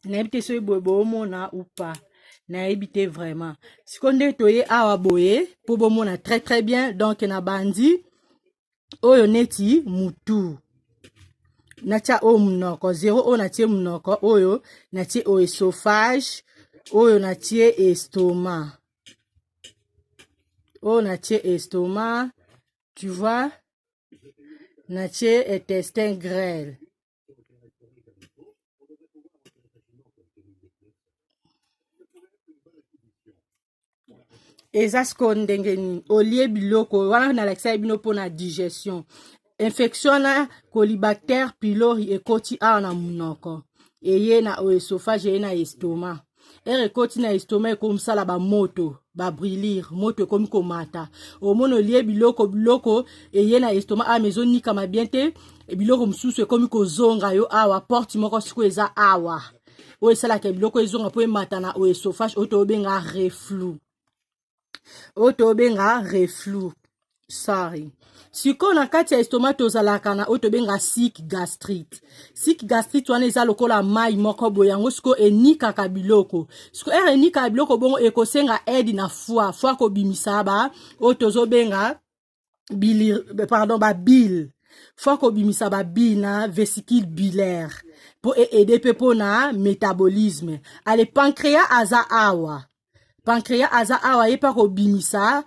Nayebi te soki boye boomona ou pas, nayebi te vraiment. Sikoyo nde toye awa boye mpo bomona très très bien. Donc na bandi oyo neti mutu, natia oyo munoko zero, oyo natie munoko, oyo natie oyo esophage, oyo natie estomac, oyo natie estomac, tu vois, natie intestin grêle. Eza sikoyo ndenge nini olie biloko wana nalakisaki bino mpona digestion. Infection na Colibacter pylori ekoti awa na monoko, eye na oesophage, eye na estomac. Ere ekoti na estomac, ekomisala bamoto, babrûlure, moto ekomi komata. Omona olie biloko, biloko eye na estomac awa, ezonikama bien te, biloko mosusu ekomi kozonga yo awa. Porte moko sikoyo eza awa oyo esalaka biloko ezonga mpo emata na oesophage, oyo tobenga reflux, oyo tobenga reflux, sorry. Sikoyo na kati ya estomac tozalaka na oyo tobenga suc gastrique. Suc gastrique wana eza lokola mai moko boye, yango sikoyo enikaka biloko. Sikoyo ere enikaka biloko bongo, ekosenga aide na foie. Foie kobimisa ba oyo tozobenga bili, pardon, babile. Foie kobimisa babile na vésicule biliaire mpo eaider mpe mpona métabolisme. Ale, pancréas aza awa, pancréas aza awa, ye mpe kobimisa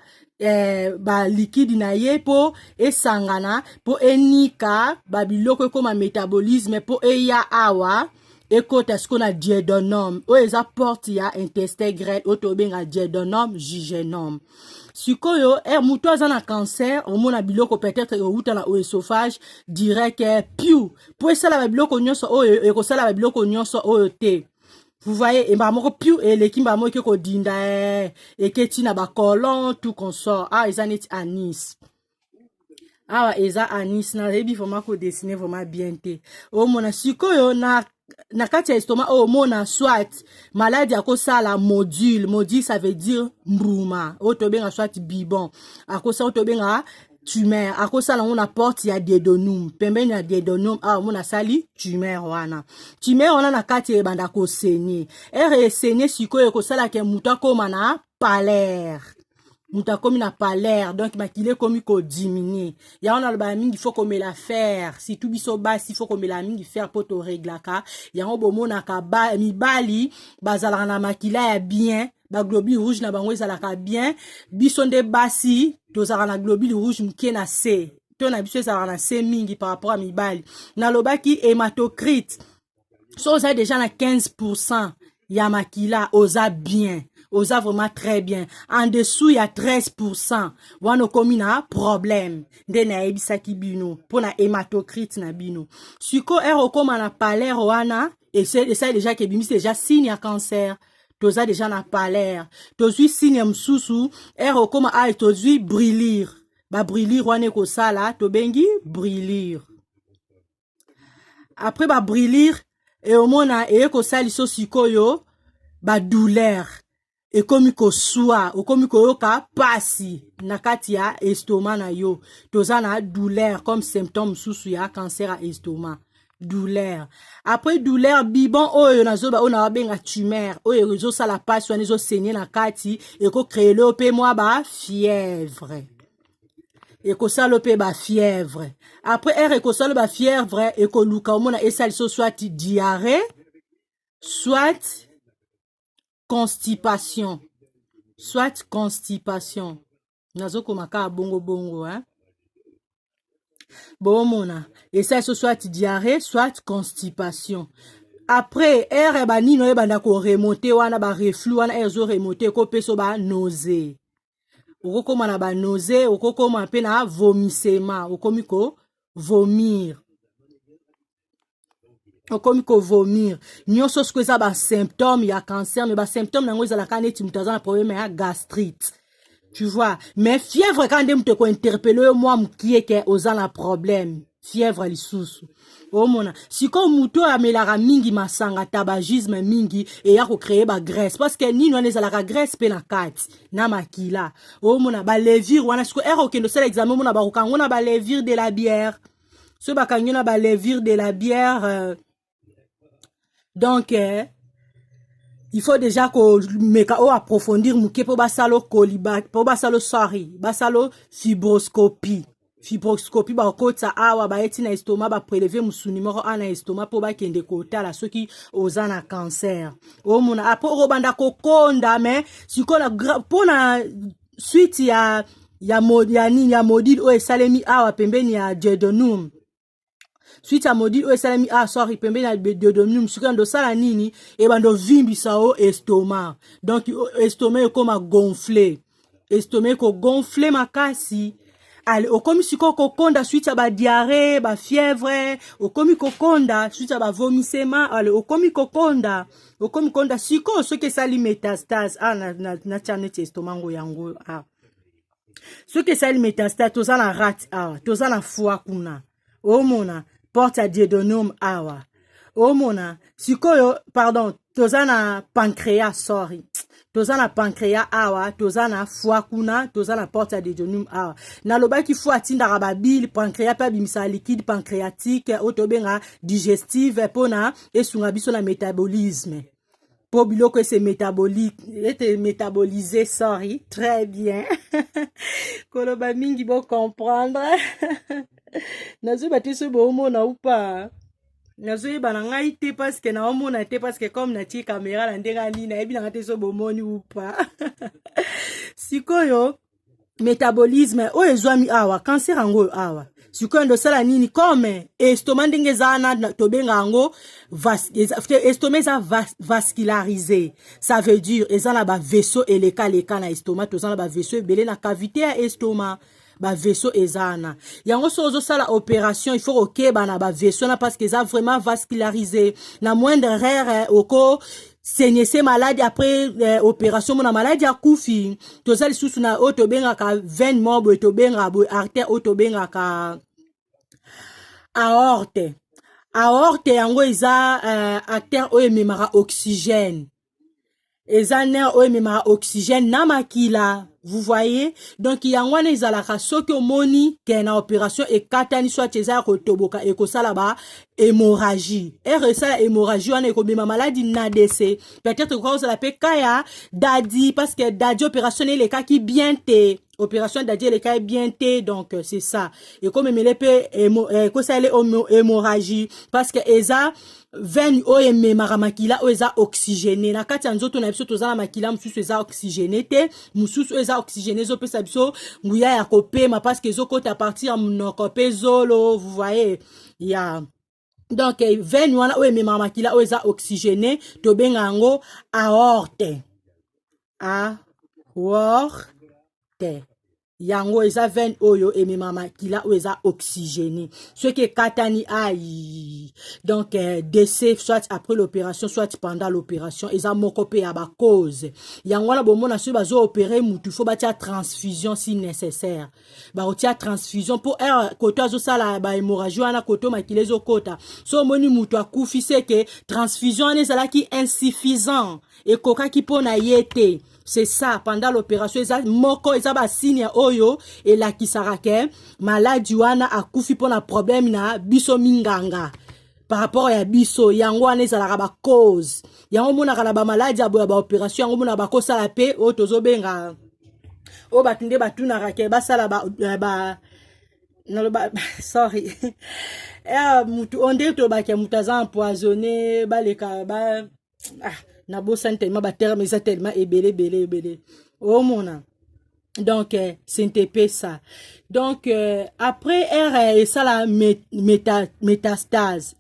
baliquide na ye mpo esangana, mpo enika babiloko, ekóma métabolisme, mpo eya awa, ekota sikoyo na duodénum oyo eza porte ya intestin grêle, oyo tobenga duodénum, jéjunum. Sikoyo moto aza na cancer, omona biloko peut-être euta na oesophage direct, piu, mpo esala babiloko nyonso oyo, ekosala babiloko nyonso oyo te. Vous voyez, embala moko piu, eleki mbala moko, eke kodinda, eketi na bacolon, tout consort. Awa eza neti anus, awa eza anus. Nayebi vraiment kodessiner vraiment bien te. Omona sikoyo na kati ya estomac oyo, omona soit maladie akosala nodule. Nodule, ça veut dire mbuma oyo tobenga soit bubon. Akosala oyo tobenga tumeur, akosala yango na porte ya duodénum, pembeni ya duodénum awa. Omona asali tumeur wana. Tumeur wana na kati ebanda kosaigner. Ere esaigner sikoyo, ekosalaka moto akóma na pâleur. Moto akomi na pâleur, donc makili ekomi kodiminuer. Yango nalobaka mingi, faut komela fer, surtout biso basi, faut komela mingi fer mpo toreglaka yango. Bomonaka mibali bazalaka na makila ya bien, baglobule rouge na bango ezalaka bien. Biso nde basi tozalaka na globule rouge moke na se to na biso ezalaka na se mingi par rapport ya mibali. Nalobaki hématocrite, so oza déjà na 15 ya makila, oza bien, oza vraiment très bien. En dessous ya 13 wana, okomi na problème. Nde nayebisaki bino mpo na hématocrite na bino. Sikoyo ere okóma na pâleur wana, esali déjà ke ebimisi déjà signe ya cancer. Toza déjà na pâleur, tozwi signe mosusu. Ere okóma awa, tozwi brûlure. Babrûlure wana ekosala, tobengi brûlure. Après babrûlure, eomona eye kosalisa sikoyo badouleur, ekomi koswa, okomi koyoka pasi na kati ya estomac na yo. Toza na douleur comme symptôme mosusu ya cancer ya estomac, douleur. Après douleur, bubon oyo nazoba, oyo nababenga tumeur, oyo ezosala pasi wana, ezosaigner na kati, ekocréer oyo mpe mwa bafièvre, ekosala mpe bafièvre. Après ere ekosala bafièvre, ekoluka omona esalisa soit diarrhée, soit constipation, soit constipation. Nazokoma kaka bongo bongo, hein? Bomona esalisi soit diarrhée, soit constipation. Après ere banini oyo ebanda koremonter wana, bareflux wana, ere ezoremonter, ekopesa banausée. Okokóma na banausée, okokóma mpe na vomissement, okomi kovomir, okomi kovomir nyonso. Siko eza basymptôme ya cancer, mais basymptôme yango ezalaka neti moto aza na problème ya gastrite, tu vois. Mais fièvre kaka nde moto ekointerpeller oyo mwa mokie ke oza na problème. Fièvre lisusu, omona sikoyo moto oyo amelaka mingi masanga, tabagisme mingi, eya kocréer bagraisse, parce que nini wana ezalaka graisse mpe na kati na makila. Omona balevure wana sikoyo, ere okende osala examen, omona bakokango na balevure de la bière. So bakangi na balevure de la bière, donc Il faut déjà komeka oyo approfondir moke mpo basala koliba, mpo basala, sorry, basala fibroscopie. Fibroscopie, bakotisa awa, bayeti na estomac, baprélever mosuni moko awa na estomac mpo bakende kotala soki oza na cancer. Omona, après okobanda kokonda. Mais sikoyo, mpo na suite ya nini, ya module oyo esalemi awa pembeni ya duodénum, suite ya module oyo esalemi, ah sorry, pembeni ya duodénum, sikoyo ndosala nini? Ebanda ovimbisa o estomac. Donc estomac ekóma gonflé, estomac ekogonfler makasi. Ale, okomi sikoyo kokonda suite ya badiarrhée, bafièvre, okomi kokonda suite ya bavomissement. Ale, okomi kokonda, okomi konda. Sikoyo soki esali métastase, ah, natia neti estomac ngo yango, ah. Soki esali métastase, toza na rate awa, toza na foie kuna, omona porte ya duodénum awa, omona sikoyo, pardon, toza na pancréas, sorry, toza na pancréas awa, toza na foie kuna, toza na porte ya duodénum awa. Nalobaki foie atindaka babile, pancréas mpe abimisaka liquide pancréatique oyo tobenga digestive, mpona esunga biso na métabolisme, mpo biloko ese métabolique, ete métaboliser. Sorry, très bien, koloba mingi bocomprendre. Nazoyeba te soki boomona upa, nazoyeba na ngai te, parce que naomona te, parce que comme natie caméra na ndenge anini, nayebi na ngai te so bomoni upa. Sikoyo métabolisme oyo ezwami awa, cancer yango oyo awa, sikoyo ndosala nini? Comme estomac ndenge eza wana, tobenga yango estomac eza vascularisé. Ça veut dire eza na bavaisseau elekaleka na estomac. Toza na bavaisseau ebele na cavité ya estomac. Bavaisseau eza wana. Yango soki ozosala opération, il faut kokeba na bavaisseau na, parce que eza vraiment vascularisé. Na moindre erreur, oko saigner malade après opération, mona maladi akufi. Toza lisusu na oyo tobengaka veine moko boye, tobengaka boye artère oyo tobengaka aorte. Aorte yango eza artère oyo ememaka oxygène, eza nerf oyo ememaka oxygène na makila, vous voyez? Donc yango wana ezalaka, soki omoni ke na opération ekatani, soit eza ya kotoboka, ekosala ba hémorragie. Ere esala hémorragie wana, ekomema maladi na décès. Peut-être ekoka kozala mpe ka ya Dadi, parce que Dadi, opération elekaki bien te, opération Dadi elekaki bien te. Donc c'est ça, ekomemele mpe, ekosalele hémorragie, parce que eza veine oyo ememaka makila oyo eza oxygéné na kati ya nzoto na biso. Toza na makila mosusu eza oxygéné te, mosusu oyo eza oxygéné ezopesa biso nguya ya kopema, parce que ezokota à partir ya monoko mpe zolo, vous voyez? Ya donc veine wana oyo ememaka makila oyo eza oxygéné, tobenga yango aorte. Aorte yango eza veine oyo emema makila oyo eza oxygéné. Soki ekatani ai, donc décès, soit après l'opération, soit pendant l'opération. Eza moko mpe ya bacause. Yango wana bomona soki bazoopérer mutu, faut batia transfusion si nécessaire. Bakotia transfusion mpo ere koto azosala bahémorragie wana, koto makila ezokota. So omoni mutu akufi, seke transfusion wana ezalaki insuffisant, ekokaki mpo na ye te. C'est ça, pendant l'opération eza moko, eza basigne oyo elakisaka ke maladi wana akufi mpona problème na biso minganga par rapport ya biso. Yango wana ezalaka bacause. Yango omonaka na bamaladi ya boya, baopération, yango omonaka bakosala mpe oyo tozobenga, oyo bato nde batunaka ke basala ba naloba, sorry, mutu oyo nde tolobaka mutu aza empoisonné, baleka ba, ah, nabosani tellement baterme eza tellement ebele ebele ebele, omona. Donc c'était pe ça. Donc après r esala métastase.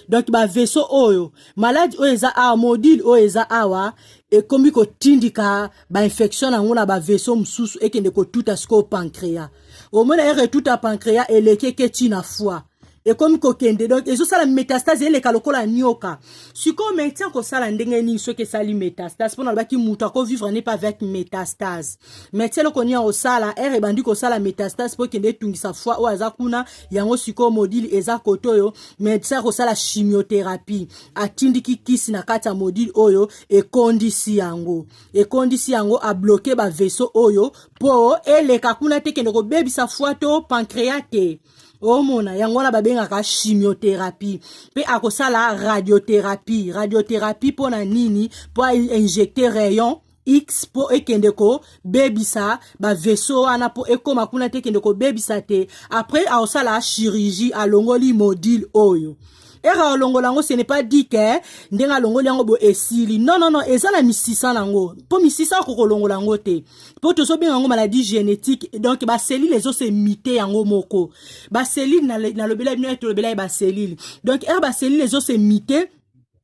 Donc bavaisseau oyo, maladi oyo eza awa, module oyo eza awa, ekomi kotindika bainfection nango na bavaisseau mosusu, ekende kotuta sikoyo pancréas. Omona, ere etuta pancréas, eleki, eketi na foie, ekomi kokende. Donc ezosala métastase, eleka lokola nioka. Sikoyo médecin kosala ndenge nini soki esali métastase? Mpo nalobaki moto akovivre ne pas avec métastase. Médecin eloko nini akosala ere ebandi kosala métastase mpo ekende etungisa foie oyo aza kuna? Yango sikoyo module eza kote oyo, médecin akosala chimiothérapie, atindiki kisi na kati ya module oyo, ekondisi yango, ekondisi yango, abloquer bavaisseau oyo mpo eleka kuna te, kende kobebisa foie to pancréas te. Omona yango wana babengaka chimiothérapie. Mpe akosala radiothérapie. Radiothérapie mpo na nini? Mpo ainjecte rayon X mpo ekende kobebisa baveso wana, mpo ekóma kuna te, ekende kobebisa te. Après akosala chirurgie, alongoli module oyo. Ere alongola yango, ce n'est pas dit que ndenge alongoli yango bo esili. Non, non, non, eza na misisa nango, mpo misisa akokolongola yango te, mpo tozobenga yango maladie génétique. Donc bacellules ezose muter yango moko. Bacellules, nalobela bino, tolobela ye bacellules. Donc ere bacellules ezose muter,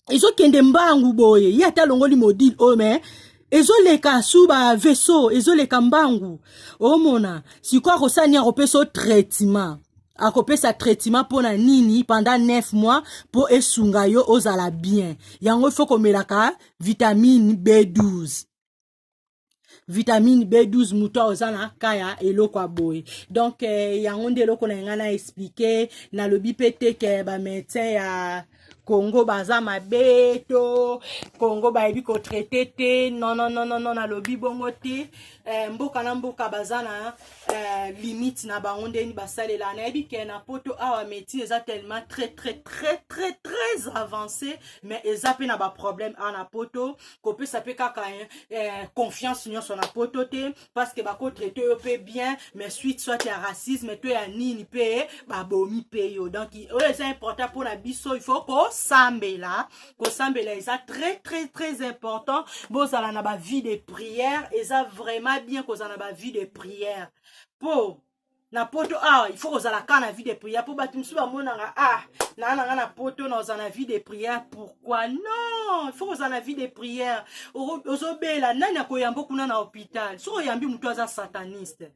ezokende mbangu boye. Ye ata alongoli module oyo, mais ezoleka su bavaisseaux, ezoleka mbangu. Omona sikoyo akosala nini? Akopesa o traitement. Akopesa traitement mpo na nini? Pendant 9 mois, mpo esunga yo ozala bien. Yango ifo komelaka vitamine B12, vitamine B12, moto oza na ka ya eloko ya boye. Donc yango nde eloko na ngai na expliquer. Nalobi mpe te ke bamédecin ya Congo baza mabe to Congo bayebi kotraiter te. Non, non, non, non, non, nalobi bongo te. Mboka na mboka baza na limite na bango ndeni basalela. Nayebi ke na Poto awa médecine eza tellement très très très très très avancé, mais eza mpe na baproblème awa na Poto. Kopesa mpe kaka confiance nyonso na Poto te, parce que bakotraiter yo mpe bien, mais suite soit ya racisme to ya nini mpe babomi mpe yo. Donc oyo eza important mpona biso, il faut kosambela. Kosambela eza très très très important. Bozala na bavie de prière, eza vraiment bien kozala na bavie de prière, mpo na Poto awa il faut kozala kaka na vie de prière, mpo bato mosusu bamonaka: "Ah, naa na nga na Poto, na ozala na vie de prière, pourquoi?" Non, il faut kozala na vie de prière. Ozobela, nani akoyamba kuna na hôpital? Soki oyambi motu aza sataniste,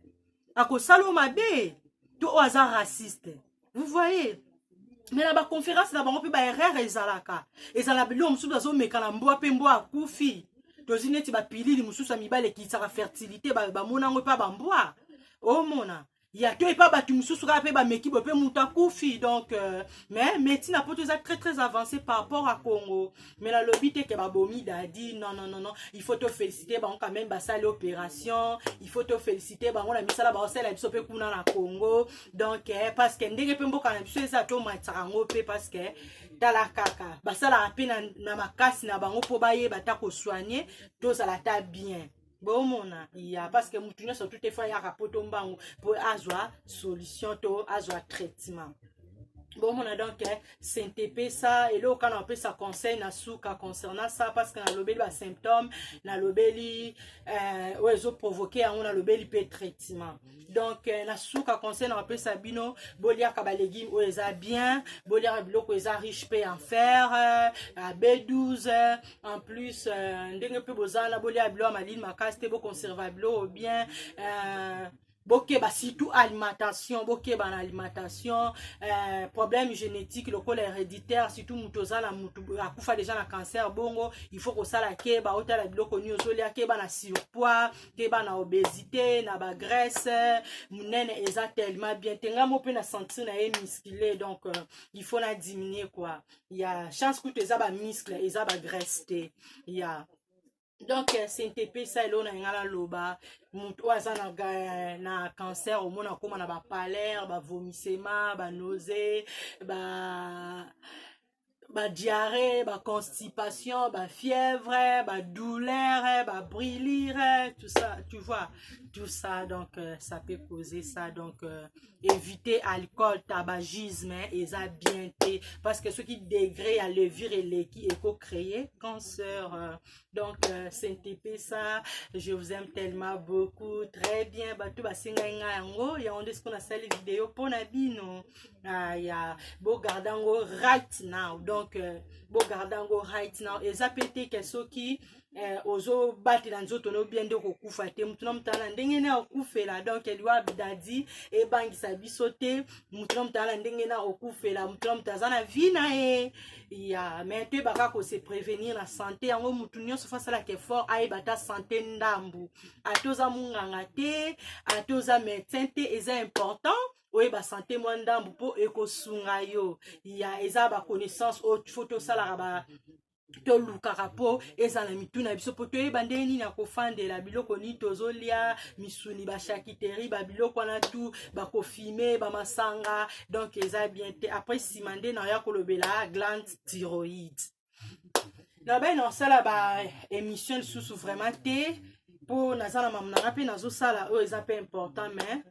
akosala o mabe, to oyo aza raciste, vous voyez? Mais na baconférence na bango mpe baerreur ezalaka, ezala biloko mosusu bazomeka na mbwa, mpe mbwa akufi. Tozwi neti bapilili mosusu ya mibale ekitisaka fertilité, bamona yango mpe bambwa. Omona ya to epa bato mosusu kaka mpe bameki boye, mpe moto akufi. Donc mais médecine na Poto eza très très avancé par rapport à Congo. Mais nalobi te ke babomi Dadi. Non, non, non, non, il faut toféliciter bango quand même, basali opération. Il faut toféliciter bango na misala baosala biso mpe kuna na Congo. Donc parce que ndenge mpe mboka na biso eza, tomatisaka yango mpe, parce que tala kaka basalaka mpe na makasi na bango mpo bayeba ta kosoigner, tozala ta bien. Bomona ya, parce que mutu nyonso tu te fo ayaka Poto mbangu mpo azwa solution to azwa traitement. Bomona, donc sente ça eloko kaka na opesa conseil na suka concernant ça, parce que nalobeli basymptôme, nalobeli oyo ezoprovoquer yango, nalobeli mpe traitement. Donc na suka, conseil na kopesa bino: boliaka balégume oyo eza bien, boliaka biloko eza riche mpe en fer, B12. En plus ndenge mpe boza na, bolia biloko ya malili makasi te, boconserva biloko bien, bokeba surtout alimentation, bokeba na alimentation. Problème génétique lokola héréditaire, surtout moto oza na motu akufa déjà na cancer bongo, il faut kosala keba, otala biloko nini ozolia. Keba na surpoids, keba na obésité, na bagraisse monene, eza tellement bien te. Ngai mo mpe na sentir na ye musclé, donc il faut na diminuer quoi. Ya chance kutu eza bamuscle, eza bagraisse te ya. Donc sntp sa eloko na ngai naloba: motu oyo aza na cancer, omona akóma na bapaleur, bavomissement, banausée, ba badiarrhée, baconstipation, bafièvre, badouleur, babrûlure, tout ça, tu vois, tout ça. Donc ça peut causer ça. Donc éviter alcool, tabagisme eza bien te, parce que soki degré ya levure eleki, ekocréer cancer. Donc CNTP ça, je vous aime tellement beaucoup. Très bien, bato basengai ngai yango, yango nde sikoyo nasali video mpona bino. Ya bogarde yango right now. Donc bogarde yango right now. Eza pe te ke soki ozobatela nzoto no bien nde okokufa te. Mutu na mutu na ndenge na okufela. Donc liwa Dadi ebangisa biso te. Mutu na mutu na ndenge na okufela, mutu na mutu aza na vie na ye ya. Mais toyebaka kose prévenir na santé. Yango mutu nyonso fo asalaka effort, ayeba ta santé ndambu. Ate oza monganga te, ate oza médecin te, eza important oyeba santé mwa ndambu mpo ekosunga yo. Ya eza baconnaissance oyo fo tosalaka ba Tolukaka mpo ezala na mitu na biso, mpo toyeba ndenge nini ya kofandela biloko nini tozolia, misuni, bacharcuterie, babiloko wana tu, bakofime, bamasanga. Donc eza bien te. Après, nsima nde naoya kolobela glande thyroïde. Nabai na kosala ba émission lisusu vraiment te, mpo naza na mamu nanga mpe nazosala oyo eza mpe important. Mais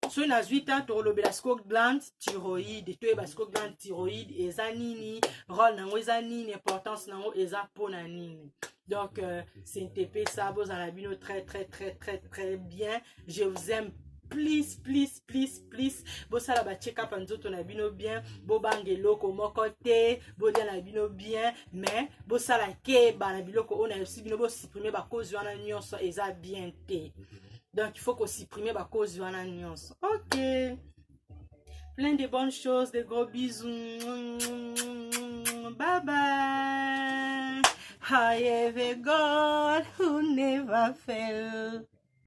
soki nazwi temps, tokolobela siko glande thyroïde. Toyeba siko glande thyroïde eza nini, rôle nango eza nini, importance nango eza mpona nini. Donc c'est un ça. Bozala bino très très très très très bien. Je vous aime plus plus plus plus. Bosala bacheck-up ya nzoto na bino bien. Bobanga eloko moko te. Bolia na bino bien, mais bosala keba na biloko oyo nayebisi bino. Bosupprime bacauses wana nyonso, eza bien te. Donc il faut kosupprime bacauses wana nyonso. Ok, plein de bonnes choses, de gros bisous, bye bye. I have a God who never fail.